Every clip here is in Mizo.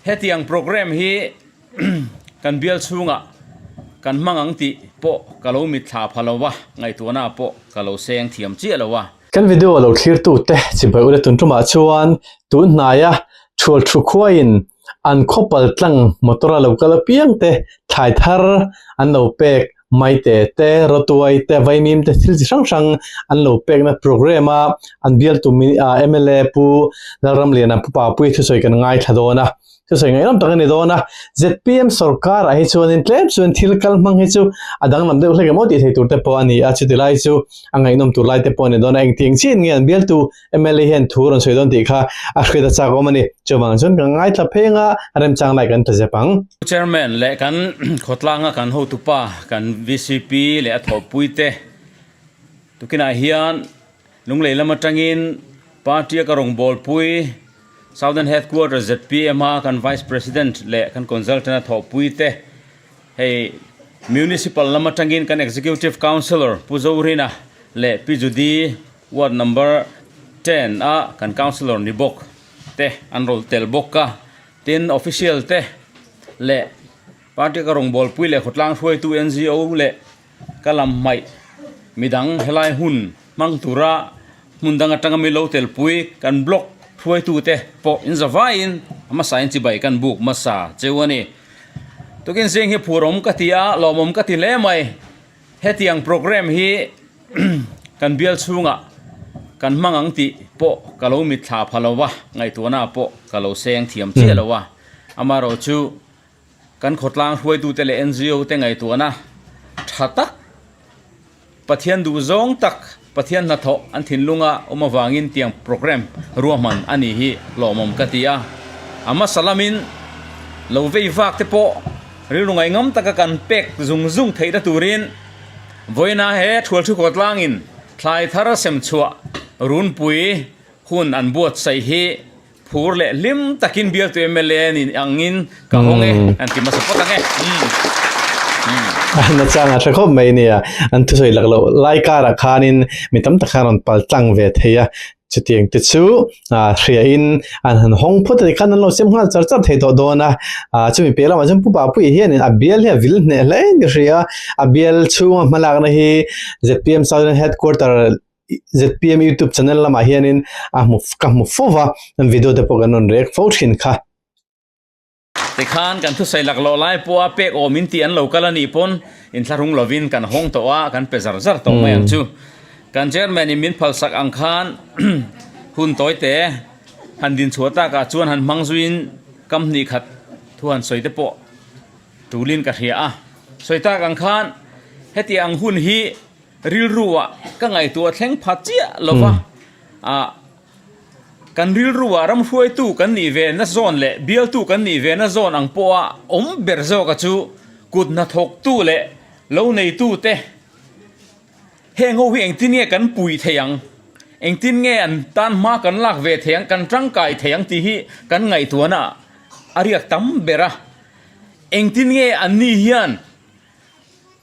Hetiang programme hi kan bial chhungah kan hmang ang tih pawh ka lo mitthla pha lo a, ngaihtuahna pawh ka lo seng thiam chiah lo a. Kan video lo thlirtute chibai ule tun tumah chuan tun hnaia thual thu khuaiin an khawpal tlang motor a lo kal apiang te thlai thar an lo pek Maite te, Rawtuai te, Vaimim te thil chi hrang hrang an lo pekna programme a an bialtu mla Pu Lalramliana Pu Papui thusawi kan ngaithla dawn a, thusawi ngaihnawm tak a ni dawn a. Zpm sorkar ah hi chuanin tlem chuan thil kal hmang hi chu a danglam deuh hlek em aw tih thei tur te pawh a ni a, chuti lai chu a ngaihnawm tur lai te pawh a ni dawn a. Engtiang chiin nge an bialtu mla hian thu rawn sawi dawn tih kha a hriat a chak awm a ni. Chuvang chuan ka ngaithla pheng a, remchang lai kan tla zep ang. Chairman leh kan khawtlanga kan hotupa kan vcp leh a thawhpuite tukinah hian Lunglei lam atangin party a ka rawngbawlpui Southern Headquarters zpm a kan Vice President leh kan consultant a thawhpuite hei Municipal lam atangin kan Executive Councillor Pu Zorina leh Pi Judy Ward number 10 a kan councillor ni bawk te an rawl tel bawk a, tin official te leh party ka rawngbawlpui leh khawtlang hruaitu NGO leh ka lam hmaih midang helai hun hmang tura hmun dang atanga mi lo telpui kan block hruaitu te pawh in zavaiin a hmasa in chibai kan buk hmasa cheu a ni. Tukin zing hi phur awm ka ti a, lawmawm ka ti hle mai. Hetiang programme hi kan bial chhungah kan hmang ang tih pawh ka lo mitthla pha lo a, ngaihtuahna pawh ka lo seng thiam chiah lo a. Amaherawh chu kan khawtlang hruaitute leh NGO te ngaihtuahna tha tak, Pathian duh zawng tak, Pathian hnathawh an thinlunga awm avangin tiang programme ruahman a nih hi hlawhmawm ka ti a. A hmasa lamin lo vei vak te pawh Rilru ngaihngam taka kan pek zung zung theihna turin vawiina he Thualthu Khawtlangin thlai thar sem chhuah runpui hun an buatsaih hi phur leh hlim takin bialtu mla ni angin ka hawng e an ti hmasa phawt ang e. Nachang a tha khawp mai nia, an thusawi lak loh lai karah khanin mi tam tak khan rawn pal tlang ve thei a. Chutiang te chu hriain an han hawng phawt a ni khan an lo sem nghal char char thei tawh dawn a, chumi piah lamah chuan Pu Papuia hianin a bial hi a vil hneh hle in ka hria a, a bial chhunga hmalakna hi zpm Southern Headquarter zpm YouTube channel lamah hianin a hmu ka hmu fo va, video te pawh kan rawn rek fo thin kha. Tikhan kan thusawi laklawh lai pawha pek awm in tih an lo kal a nih pawn inthlahrung lovin kan hawng tawh a, kan pe zar zar tawh mai ang chu. Kan chairman in min phalsak ang khan hun tawi te han din chhuah takah chuan han hmang zuiin kam hnih khat thu han sawi te pawh tulin ka hria a. Sawi tak ang khan heti ang hun hi rilru ah ka ngaihtuah thleng pha chiah lova ah Kan rilruah ram hruaitu kan nih ve na zawn leh bialtu kan nih ve na zawn ang pawha awm ber zawka chu kut hnathawktu leh lo neitute heng ho hi engtin nge kan puih thei ang, engtin nge an tan hma kan lak ve thei ang, kan tangkai thei ang tih hi kan ngaihtuahna a riak tam ber a. Engtin nge anni hian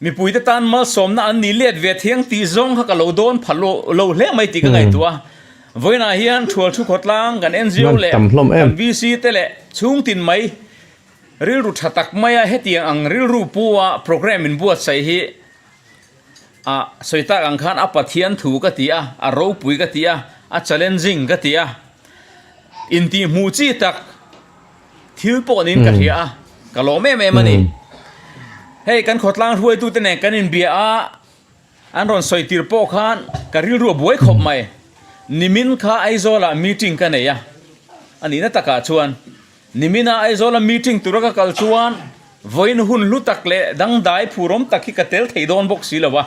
Mipuite tan malsawmna an nih let ve thiang tih zawng kha ka lo dawn pha lo hle mai tih ka ngaihtuah a. Vawiinah hian Thual Thu Khawtlang kan NGO leh kan VC te leh chhungtin mai rilru tha tak maia hetiang ang rilru pu a programme in buatsaih hi a sawi tak ang khan a Pathian thu ka ti a, a ropui ka ti a, a challenging ka ti a, intihhmuh chi tak Thil pawh niin ka hria a, ka lawm em em a ni. Hei kan khawtlang hruaitute nen kan inbia a, an rawn sawi tir pawh khan ka rilru a buai khawp mai. Nimin kha Aizawlah meeting ka nei a, a nihna takah chuan nimina Aizawla meeting tura ka kal chuan vawiin hun hlu tak leh dangdai phurawm tak hi ka tel thei dawn bawk si lo a.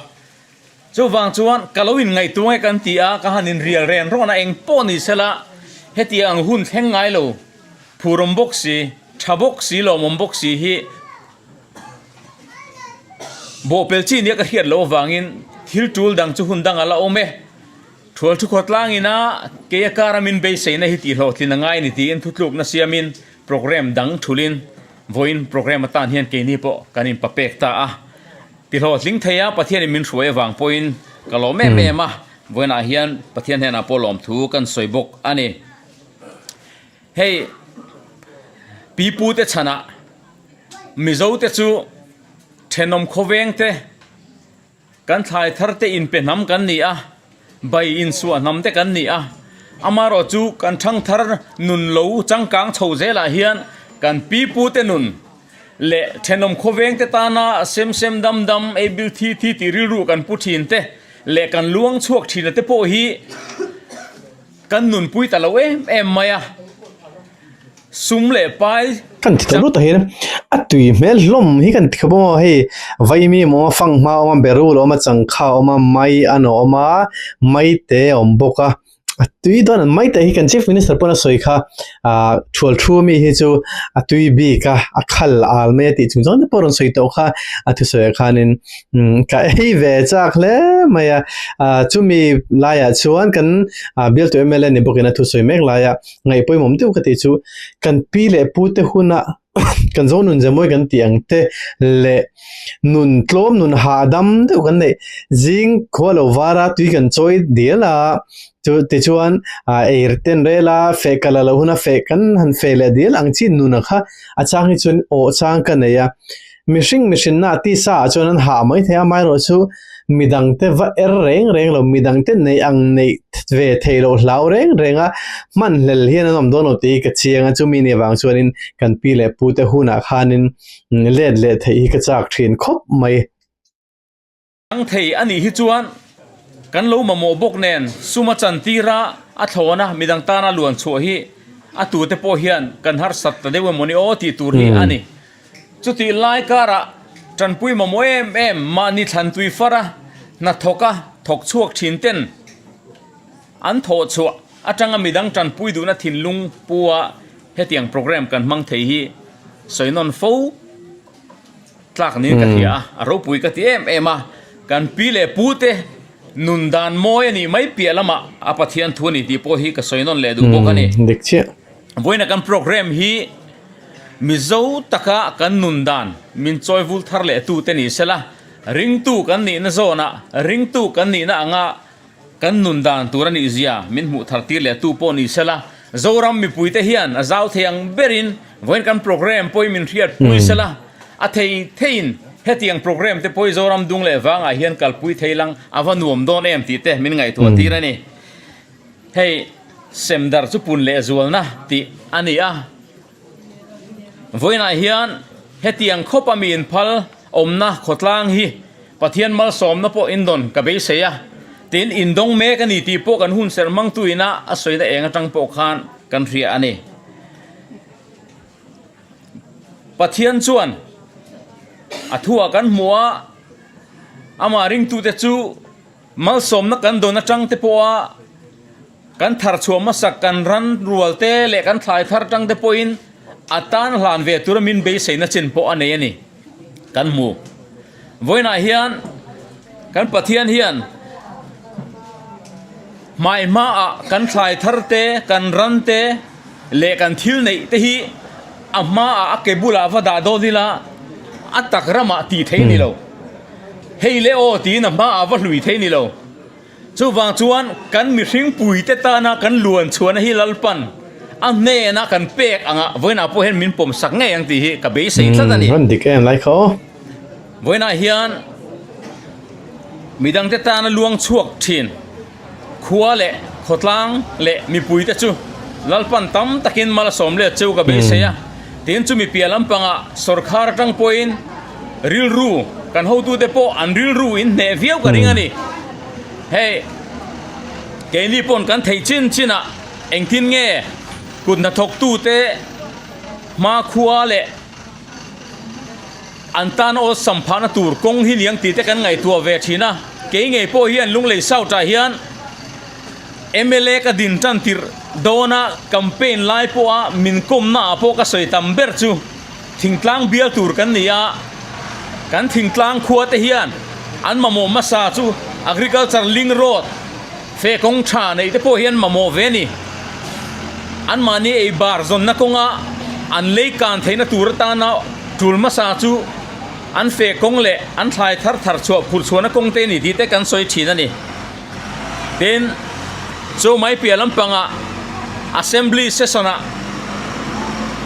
Chuvang chuan ka lo inngaihtuang e kan ti a, ka han inrial ren rawn a, eng pawh ni sela hetiang ang hun thleng ngai lo, phurawm bawk si, tha bawk si, lawmawm bawk si hi bawhpel chi nia ka hriat loh avangin thil tul dang chu hun dang a la awm e. Thual thu khawtlang ina kei a kara min beiseina hi tihhlawhtlin a ngai ni tiin thutlukna siamin programme dang thulin vawiin programme atan hian keini pawh kan inpapek ta a. Ti hlawhtling thei a, Pathianin min hruai avang pawhin ka lawm em em a, vawiinah hian Pathian hnenah pawh lawmthu kan sawi bawk a ni. Hei. Pipute chhanah Mizote chu thenawm khawvengte kan thlai tharte inpe hnam kan ni a, bai insuah hnam te kan ni a. Amaherawhchu kan thangthar nun lo changkang chho zelah hian kan pipute nun leh thenawm khawvengte tana sem sem dam dam ei bil thi thi tih rilru kan pu thin te leh kan luang chhuak thina te pawh hi kan nunpui ta lo em em mai a. Sum leh pai Kan ti ta lut a hian a tui hmel hlawm hi kan ti khawp a hei vaimi a awm a fanghma a awm a berul a awm a changkha a awm a mai an awm a mai te a awm bawk a a tui dawn an mai te hi kan chief minister pawn a sawi kha ah thual thu ami hi chu a tui bik a a khal al mai a tih chung zawng te pawh a rawn sawi tawh kha a thusawi ah khanin umm ka ei ve chak hle mai a ah chumi laiah chuan kan ah bialtu m l a ni bawkin a thusawi mek laia ngaih pawimawm deuh ka tih chu kan pi leh pu te huna kan zo nun zemawi kan tih ang te leh nun tlawm nun hahdam deuh kan neih zing khua lo var a tui kan chawi dial a chu tichuan ah ei ten rel a feh kal a lo hun a feh kan han feh leh dial ang chi nun a kha a chang hi chuan awh chang ka nei a mihring mihrinna a tisa ah chuan an hah mai thei a amaherawhchu midangte va er reng reng lo midangte neih ang neih ve thei loh hlau reng reng a hman hlel hian an awm dawn lo tih hi ka chiang a chumi ni avang chuanin kan pi leh pu te hunah khanin let leh theih hi ka chak thin khawp mai. Ang thei a nih hi chuan kan lo mamawh bawk nen sum a chantir a, a thlawn a, midang tana luan chhuah hi a tute pawh hian kan harsat ta deuh emawni aw tih tur hi a ni. Chutih lai karah tanpui mamawh em em mahni thlan tui far a, hnathawk a, thawk chhuak thin ten an thawh chhuah atanga midang tanpui duhna thinlung pu a hetiang program kan hmang thei hi sawi nawn fo tlak niin ka hria a, a ropui ka ti em em a, kan pi leh pu te nun dan mawi a nih mai piah lamah a Pathian thu a ni tih pawh hi ka sawi nawn leh duh bawk a ni. Dik chiah. Vawiina kan program hi Mizo taka kan nun dan min chawi vul thar leh tu te ni sela, ringtu kan nihna zawnah ringtu kan nihna anga kan nun dan tur a nih zia min hmuh thar tir leh tu pawh ni sela, Zoram mipuite hian a zau thei ang berin vawiin kan program pawhin min hriat pui sela, a thei theiin hetiang program te pawh hi Zoram dung leh vangah hian kalpui thei lang a va nuam dawn em tih te min ngaihtuah tir a ni. Hei semdar chu pun leh zualna tih a ni a. Vawiinah hian hetiang khawp a mi inphal awmna khawtlang hi Pathian malsawmna pawh indawn ka beisei a, tin indawng mek a ni tih pawh kan hun serh hmangtu ina a sawina eng atang pawh khan kan hria a ni. Pathian chuan a thuah kan hmuh a, amah ringtute chu Malsawmna kan dawn atang te pawha kan thar chhuah hmasak kan ran rual te leh kan thlai thar atang te pawhin a tan hlan ve tura min beiseina chin pawh a nei a ni. Kan hmu. Vawiinah hian kan Pathian hian hmai hmaah kan thlai thar te, kan ran te leh kan thil neih te hi a hmaah a ke bulah va dah dawn ila a tak ramah tih theih a ni lo. Hei le aw tiin a hmaah va hlui thei ni lo. Chuvang chuan kan mihring puite tana kan luan chhuahna hi Lalpan a hnena kan pek anga vawiinah pawh hian min pawm sak ngei ang tih hi ka beisei tlat a ni. Rawn dik em lai kha aw. Vawiinah hian midangte tana luang chhuak thin. Khua leh khawtlang leh mipuite chu Lalpan tam takin mal a sawm let cheu ka beisei a, tin chumi piah lampangah sawrkhar atang pawhin rilru kan hotute pawh an rilru in hneh viau ka ring a ni. Hei keini pawn kan theih chin chinah engtin nge kut hnathawktute hmakhua leh An tan awlsam phahna tur kawng hi niang tih te kan ngaihtuah ve thin a, kei ngei pawh hian Lunglei South ah hian mla ka din tan tirh dawn a, campaign lai pawha min kawmna ah pawh ka sawi tam ber chu thingtlang bial tur kan ni a, kan thingtlang khua te hian an mamawh hmasa chu agriculture link road fe kawng tha neih te pawh hian mamawh ve a ni. Anmahni ei bar zawnna kawnga an lei kan theihna tur atana tul hmasa chu an feh kawng leh an thlai thar thar chhuah phurh chhuahna kawng te a ni tih te kan sawi thin a ni. Tin, chu mai piah lampangah Assembly session-ah.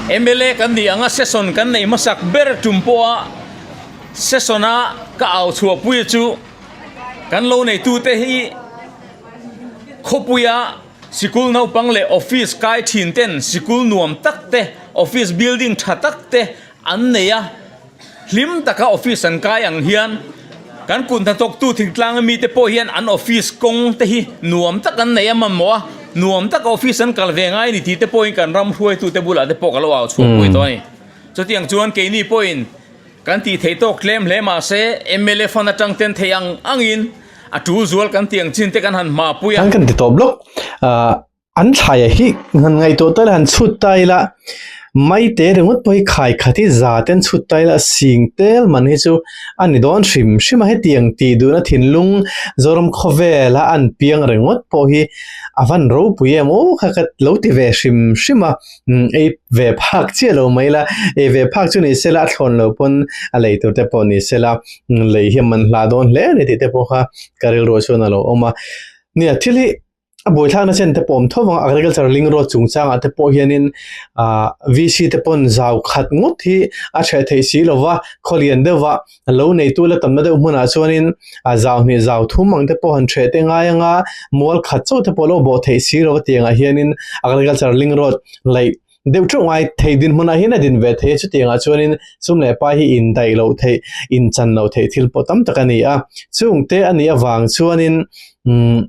Mla kan nih anga session kan neih hmasak ber tum pawha session a ka au chhuahpui chu kan lo neitute hi khawpuia sikul naupang leh office kai thin ten sikul nuam tak te office building tha tak te an nei a. Hlim taka office an kai ang hian kan kut hnathawktu thingtlang mite pawh hian an office kawng te hi nuam tak an nei a mamawh a, nuam taka office an kal ve ngai a ni tih te pawhin kan ram hruaitute bulah te pawh ka lo au chhuak pui tawh a ni. Chutiang chuan keini pawhin kan tih theih tawk tlem hle mahse mla fund atang ten theih ang angin a tul zual kan tih ang chin te kan han hma pui a. Kan kan ti tawp lawk. An thlai hi han ngaihtuah ta ila han chhut ta ila maite ringawt pawh hi khai khat hi za te an chhut ta ila sing tel man hi chu a ni dawn hrim hrim a hetiang tih duhna thinlung Zoram khawvela an piang ringawt pawh hi a van ropui em aw kha ka lo ti ve hrim hrim a ei ve phak chiah lo mai ila ei ve phak chu ni sela a thlawn lo pawn a lei tur te pawh ni sela lei hi a man hla dawn hle a ni tih te pawh kha ka rilru ah chuan a lo awm a nia thil hi. A buaithlakna chen te pawh awm tho vang a, agriculture link road chungchangah te pawh hianin ahh VC te pawn zau khat ngawt hi a hreh theih si lo va, khaw lian deuh va lo neitu la tamna deuh hmunah chuanin a zau hnih zau thum ang te pawh han hreh te ngai anga mual khat chauh te pawh lo bawh theih si lo va tiangah hianin agriculture link road laih deuh theuh ngai thei dinhmunah hian a din ve thei a chutiangah chuanin sum leh pa hi indaih loh theih inchan loh theih thil pawh tam tak a ni a, chungte a nih avang chuanin umm.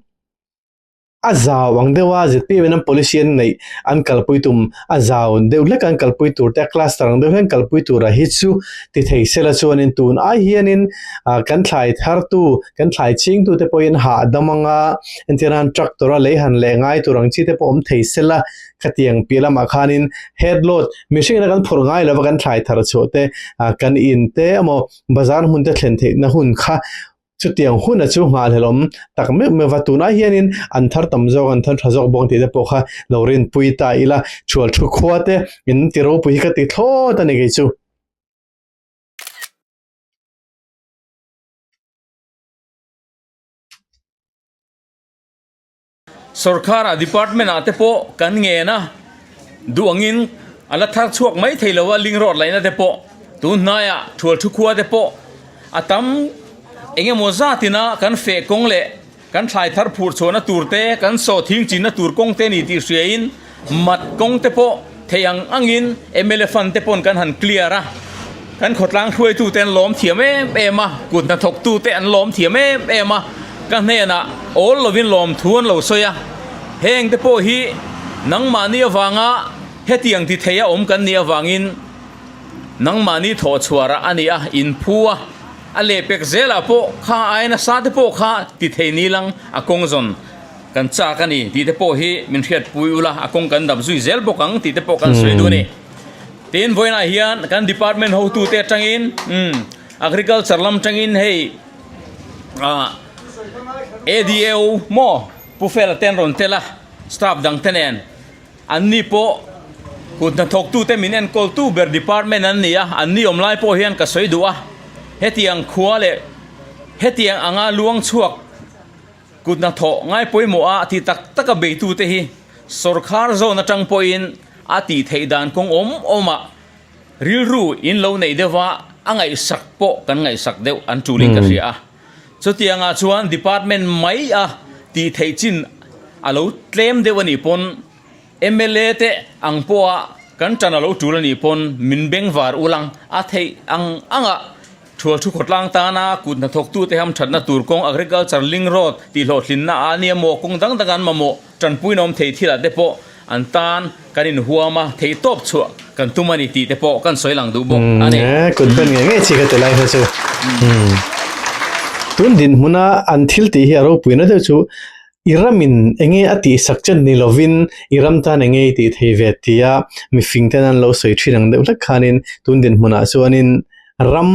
A zau ang deuh a, zpm in an policy an neih an kalpui tum a zau deuh hlek an kalpui tur te a cluster ang deuh hian kalpui tura hi chu ti thei sela chuanin tun ai hianin ah kan thlai thar tu kan thlai ching tu te pawhin hahdam anga entir nan tractor a lei han leh ngai tur ang chi te pawh awm thei sela khatiang piah lamah khanin head load mihring ina kan phurh ngai lova kan thlai thar chhuah te ah kan in te emaw bazar hmun te thlen theihna hun kha Chutiang huna chu nghahhlelawm tak meuh meuh va, tunah hianin an thar tam zawk, an thar tha zawk bawk tih te pawh kha lo rinpui ta ila, Thual thu khua te in ti ropui hi ka ti thlawt a ni kei chu. Sorkara department ah te pawh kan ngen a, duh angin a la thar chhuak mai thei lo a, link road laihna te pawh tun hnaiah thual thu khua te pawh a tam eng emaw zatin a kan feh kawng leh kan thlai thar phur chhuahna tur te kan saw thing chinna tur kawng te a ni tih hriain mat kawng te pawh theih ang angin mla fund te pawn kan han clear a, kan khawtlang hruaitute an lawm thiam em em a, kut hnathawktute an lawm thiam em em a, ka hnenah awl lovin lawmthu an lo sawi a, heng te pawh hi nangmahni avanga hetiang ti thei a awm kan nih avangin nangmahni thawhchhuah rah a ni a, inphu a, a lehpek zelah pawh kha aia nasa te pawh kha ti thei ni lang a kawng zawn. Kan chak a ni tih te pawh hi min hriatpui ula, a kawng kan dap zui zel bawk ang tih te pawh kan sawi duh a ni. Tin, vawiinah hian kan department hotute atangin agriculture lam atangin hei ah ADO maw Pu Fela te an rawn tel a, staff dang te nen an ni pawh kut hnathawktute min enkawltu ber department an ni a, an ni awm lai pawh hian ka sawi duh a, hetiang khua leh hetiang anga luang chhuak Kut hnathawh ngai pawimawh a ti tak taka beitute hi sawrkhar zawn atang pawhin a tih theih dan kawng awm awmah rilru in lo neih deuh a, a ngaihsak pawh kan ngaihsak deuh an tulin ka hria a. Chutiangah chuan department mai a tih theih chin a lo tlem deuh a nih pawn Mla te ang pawha kan tan a lo tul a nih pawn min bengvar ulang a theih ang angah Thual thu khawtlang tana kut hnathawktute hamthatna tur kawng Agriculture Link Road tih hlawhtlinna a nia maw kawng dang dang an mamawh tanpuina awm thei thilah te pawh an tan kan inhuam a, thei tawp chhuah kan tum a ni tih te pawh kan sawi lang duh bawk a ni. Kut ben ngei ngei chi ka ti lai kha chu. Tun dinhmuna an thil tih hi a ropuina deuh chu i ramin enge a tihsak chen ni lovin i ram tan enge i tih thei ve tia mifing ten an lo sawi thin ang deuh hlek khanin tun dinhmunah chuanin ram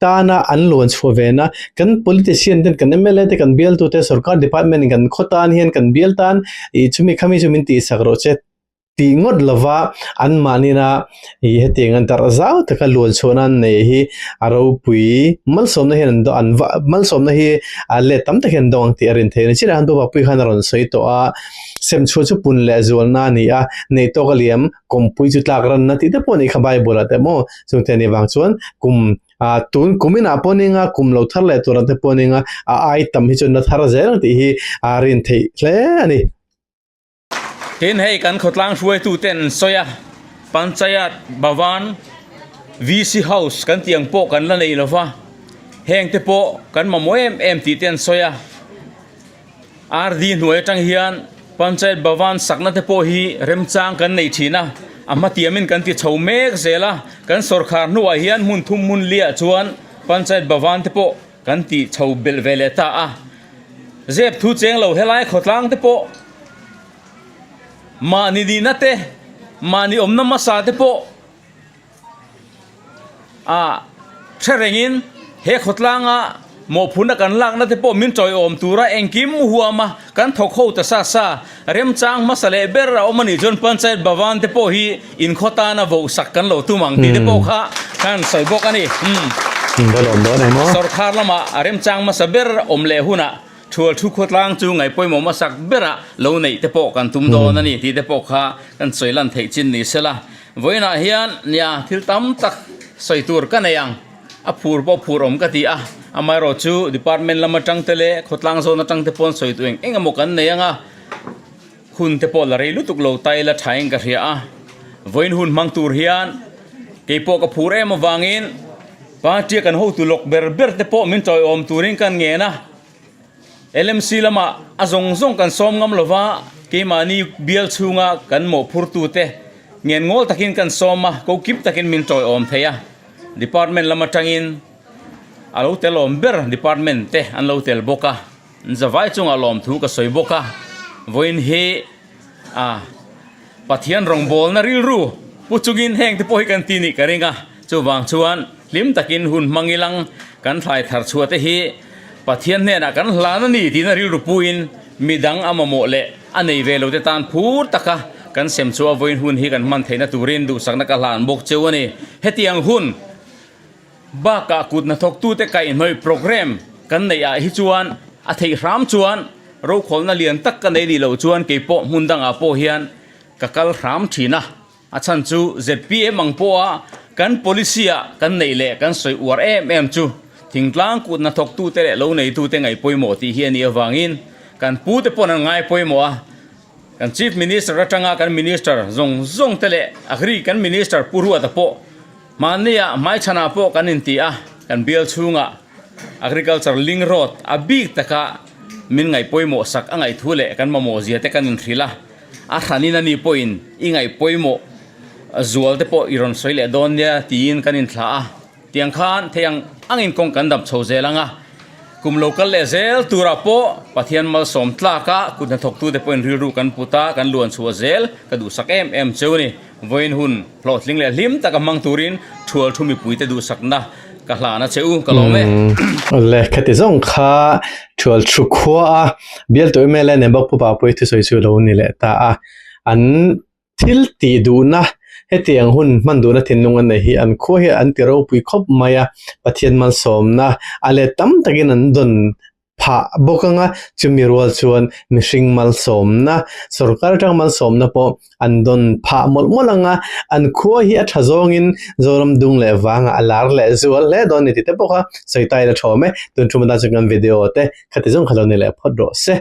tana an luan chhuah ve na kan politician ten kan mla te kan bialtu te sorkar department in kan khaw tan hian kan bial tan ih chumi khami chu min tihsak rawh che. tih ngawt lova anmahnina ih hetiang a darh zau taka luan chhuahna an nei hi a ropui malsawmna hian an an va malsawmna hi a let tam tak hian an dawng ang tih a rin theih a ni. Chilai han Pu Papuii khan a rawn sawi tawh a, sem chhuah chu pun leh zualna a ni a, neih tawk a liam kawmpui chu tlak ranna tih te pawh a nih kha Bible ah te maw chungte a nih vang chuan kum ah tun kum inah pawh a ning a kum lo thar leh turah te pawh a ning a a ai tam hi chuan la thar zel ang tih hi a rin theih hle a ni. Tin hei kan khawtlang hruaituten an sawi a, Panchayat Bhavan, VC House kan tih ang pawh kan la nei lo va, heng te pawh kan mamawh em em tih te an sawi a. RD hnuai atang hian Panchayat Bhavan sakna te pawh hi remchang kan nei thin a, a hmatiamin kan ti chho mek zel a, kan sawrkhar hnuah hian hmun thum hmun liah chuan Panchayat Bhavan te pawh kan tih chho belh ve leh ta a. Zep thu cheng lo helai khawtlang te pawh mahni nihna te, mahni awmna hmasa te pawh ah hre rengin he khawtlanga mawhphurhna kan lakna te pawh min tawiawm tura engkim huama kan thawk ho ta sa sa remchang hmasa leh ber a awm a nih chuan Panchayat Bhavan te pawh hi inkhaw tana vohsak kan lo tum ang tih te pawh kha kan sawi bawk a ni. Sorkar lamah a remchang hmasa ber awm leh hunah thual thu khawtlang chu ngaih pawimawh hmasak berah lo neih te pawh kan tum dawn a ni tih te pawh kha kan sawi lan theih chin ni sela. Vawiinah hian nia thil tam tak sawi tur ka nei ang. A phur pawh phur awm ka ti a, amaherawh chu department lam atang te leh khawtlang zawn atang te pawn sawi tu eng eng emaw kan nei ang a, hun te pawh la rei lutuk lo ta ila tha in ka hria a, vawiin hun hmang tur hian kei pawh ka phur em avangin party a kan hotu lawk ber ber te pawh min tawiawm turin kan ngen a, LMC lamah a zawng zawng kan sawm ngam lova keimahni bial chhunga kan mawhphurtu te ngen ngawl takin kan sawm a, ko kip takin min tawiawm thei a. Department lam atangin a lo tel awm ber department te an lo tel bawk a, zavai chungah lawmthu ka sawi bawk a, vawiin hi ah Pathian rawngbawlna rilru pu chungin heng te pawh hi kan ti nih ka ring a, chuvang chuan hlim takin hun hmang ilang kan thlai thar chhuah te hi Pathian hnenah kan hlan a ni tiin a rilru puin midang a mamawh leh a nei ve lo te tan phur taka kan sem chu a vawiin hun hi kan hman theihna turin duhsakna ka hlan bawk cheu a ni. Hetiang hun bakah kut hnathawktute kaihhnawih programme kan neih ah hi chuan a theih hram chuan rokhawlna lian tak ka nei nih loh chuan keipawh hmun dangah pawh hian ka kal hram thin a. A chhan chu zpm ang pawha kan policy ah kan neih leh kan sawi uar em em chu thingtlang kut hnathawktute leh lo neitute ngaih pawimawh tih hi a nih avangin kan pute pawn an ngai pawimawh a. Kan Chief Minister atanga kan Minister zawng zawng te leh Agri kan Minister Pu Ruata pawh hmanniah hmaichhanah pawh kan inti a, kan bial chhungah Agriculture Link Road a bik taka min ngaih pawimawh sak a ngaih thu leh kan mamawh zia te kan inhrilh a. A hranin a ni pawhin i ngaih pawimawh zual te pawh i rawn sawi leh dawn nia tiin kan inthlah a, tiang khan thei ang angin kawng kan dap chho zel ang a, kum lo kal leh zel turah pawh Pathian malsawm tlaka kut hnathawktute pawhin rilru kan put a, kan luan chhuah zel ka duhsak em em cheu a ni. Vawiin hun hlawhtling leh hlim taka hmang turin thual thu mipuite duhsakna ka hlan a che u, ka lawm e. Awle, khati zawng kha thual thu khua a, bialtu mla nen bawk Pu Papuii thusawi chu lo ni leh ta a. An thil tih duhna, hetiang hun hman duhna thinlung an nei hi an khua hi an ti ropui khawp mai a, Pathian malsawmna a let tam takin an dawn phah bawk anga chumi rual chuan mihring malsawmna sorkar atang malsawmna pawh an dawn phah mawlh mawlh anga an khua hi a tha zawngin Zoram dung leh vangah a lar leh zual hle dawn a ni tih te pawh kha sawi ta ila thawm e tun thu hmata chuan kan video te khati zawng kha lo ni leh phawt rawh se.